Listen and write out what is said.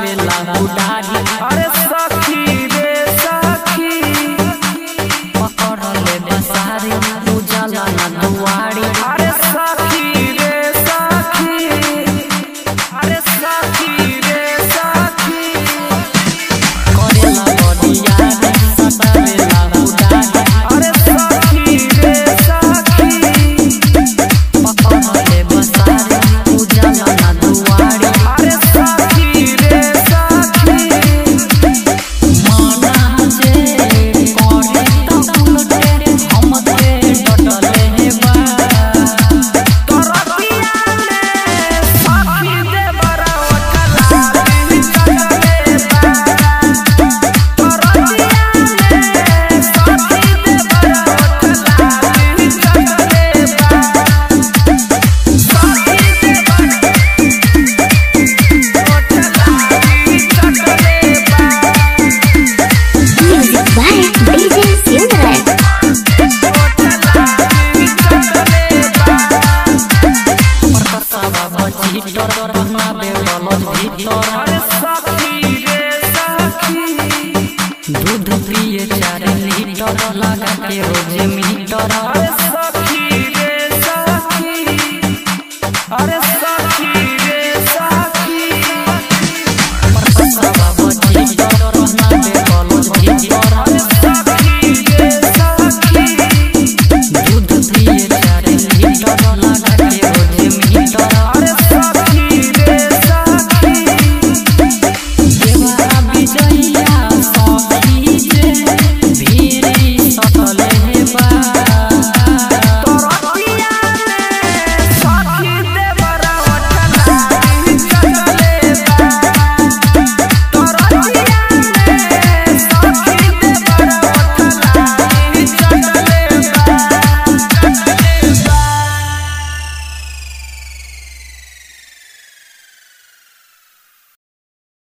सतावेला उडारी। अरे सखी रे सखी पकड़ले बसारी उजाला ना दुआरी। अरे सखी रे सखी अरे सखी रे सखी करेला बड़ियारी सतावेला उडारी। अरे सखी रे सखी पकड़ले बसारी उजाला ना दुआरी। अरे सखी रे सखी माना जे करे त उलटे हमके डटले बा। तरतिया में सखी देवरा ओठलाली चटले बा। तरतिया में सखी देवरा ओठलाली चटले बा। सखी देवरा ओठलाली चटले बा। Music by DJ Silver. ओठलाली चटले बा। परकसवा बचीटर बनाबे बलज भीतर। अरे सखी रे सखी दूध पिए 4 लीटर लगा के रोज मीटर।